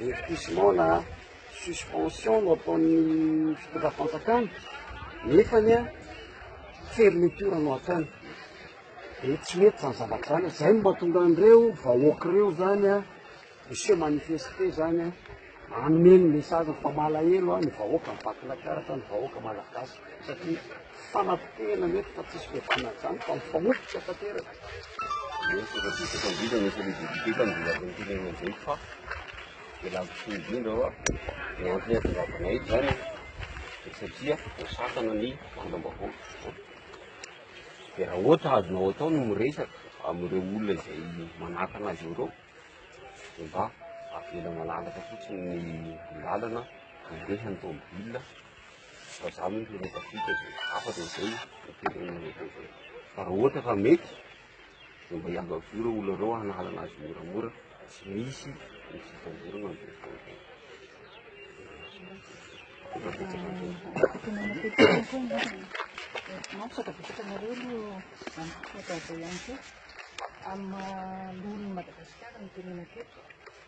Avertissement na suspension no ataon'ny fitondram-panjakana nefany a fermeture no ataony. De tsy mety zany zavatra zany, zay no mahatonga an'ireo vahoaka ireo zany a mi-se manifester zany a, manome ny message fa malahelo a ny vahoaka ny Vakinankaratra, ny vahoaka malagasy satria fanapotehana mety fa tsisy fihavanana zany fa mifamotika tanteraka. Misaotra betsaka indrindra monsieur le député fa mbola azo nitenenana an'izay fa ialako tsiny indrindra fa ny antony ahatongavanay eto zany dia satria voasakana ny volam-bahoaka. Dia raha ohatra azonao atao ny miresaka amin'ireo olona izay manakana azy ireo dia mba avela malalaka fotsiny ny lalana handeha ny tomobile fa za moa efa tafita izay hafatra izay no tenenina eto izay. Fa raha ohatra ka mety dia mba iangavio ireo olona ireo hanalana azy moramora tsy misy ny fitamborana amin'izao fotoana izao. Misaotra betsaka anareo aloha misaotra ihany koa amin'ny maha loholon'i Madagasikara no tenenako eto.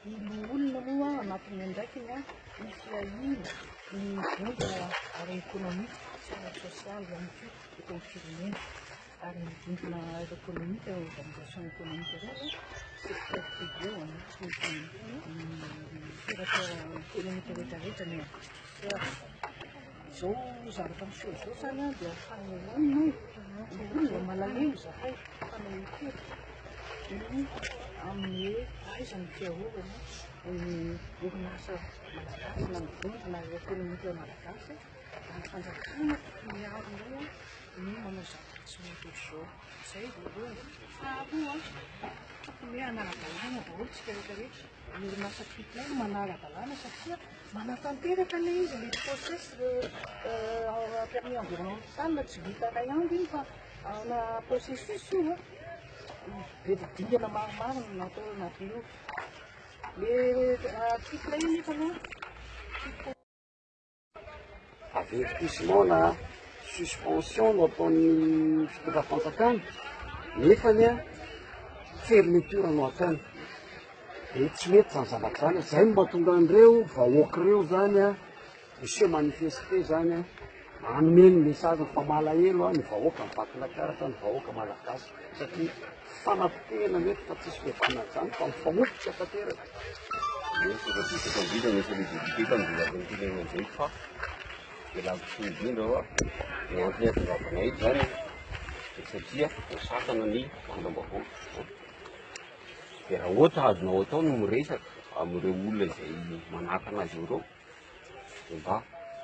Ny loholona moa anatin'ny andraikiny ny fiahiana ny vondrona ara-ekonomika sy ara-tsosialy ihany koa eto amin'ny firenena. Ary ny vondrona ara-ekonomika, organisation économique ireny, secteur privé ho an'ny sehatra ekonomika rehetra rehetra ny investisseur. Izao zavatra miseho izao izany dia fanehoana ny olona malahelo izahay, fanehoan-kevitra ny amin'ny hoe aiza ny fiarovana ny orinasa malagasy na ny vondrona ekonomika malagasy na ny fanjakana tokony hiaro ireo no manao zavatra tsy mety ohatr'izao. Izay voalohany. Faharoa, tokony hoe hanara-dalàna daholo isika rehetra rehetra. Ny orinasa pipeline manara-dalàna satria manatanteraka anie izy ilay process le permis environnemental tsy vita iray andro iny fa ana processus io an. Be dia dingana maromaro no natao anatin'io. Le pipeline nefa aloha Avertissement na suspension no ataon'ny fitondram-panjakana nefany a fermeture no ataony. De tsy mety zany zavatra zany, zay no mahatonga an'ireo vahoaka ireo zany a mi-se manifester zany a, manome ny message fa malahelo a ny vahoaka ny Vakinankaratra, ny vahoaka malagasy satria fanapotehana mety fa tsisy fihavanana zany fa mifamotika tanteraka. Misaotra betsaka indrindra monsieur le député fa mbola azo nitenenana an'izay fa ialako tsiny indrindra fa ny antony ahatongavanay eto zany dia satria voasakana ny volam-bahoaka. Dia raha ohatra azonao atao ny miresaka amin'ireo olona izay manakana azy ireo dia mba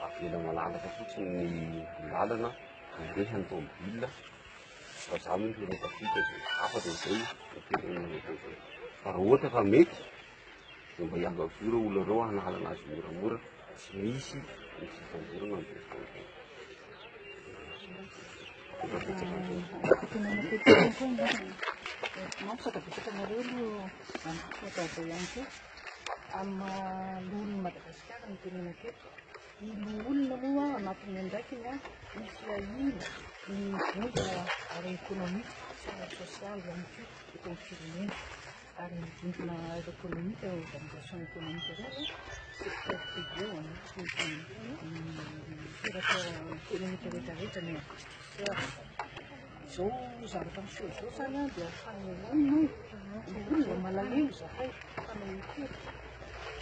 avela malalaka fotsiny ny lalana handeha ny tomobile fa za moa efa tafita izay hafatra izay no tenenina eto izay. Fa raha ohatra ka mety dia mba iangavio ireo olona ireo hanalana azy moramora tsy misy ny fitamborana amin'izao fotoana izao. Misaotra betsaka anareo aloha misaotra ihany koa amin'ny maha loholon'i Madagasikara no tenenako eto. Ny loholona moa anatin'ny andraikiny ny fiahiana ny vondrona ara-ekonomika sy ara-tsosialy ihany koa eto amin'ny firenena. Ary ny vondrona ara-ekonomika, organisation économique ireny, secteur privé ho an'ny sehatra ekonomika rehetra rehetra ny investisseur. Izao zavatra miseho izao izany dia fanehoana ny olona malahelo izahay, fanehoan-kevitra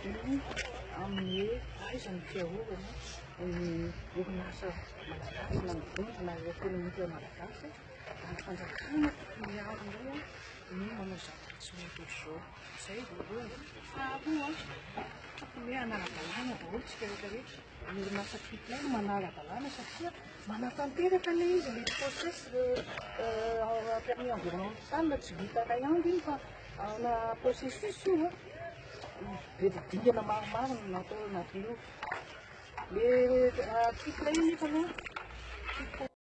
ny amin'ny hoe aiza ny fiarovana ny orinasa malagasy na ny vondrona ekonomika malagasy na ny fanjakana tokony hiaro ireo no manao zavatra tsy mety ohatr'izao. Izay voalohany. Faharoa, tokony hoe hanara-dalàna daholo isika rehetra rehetra. Ny orinasa pipeline manara-dalàna satria manatanteraka anie izy ilay process le permis environnemental tsy vita iray andro iny fa ana processus io an. Be dia dingana maromaro no natao anatin'io. Le pipeline nefa aloha.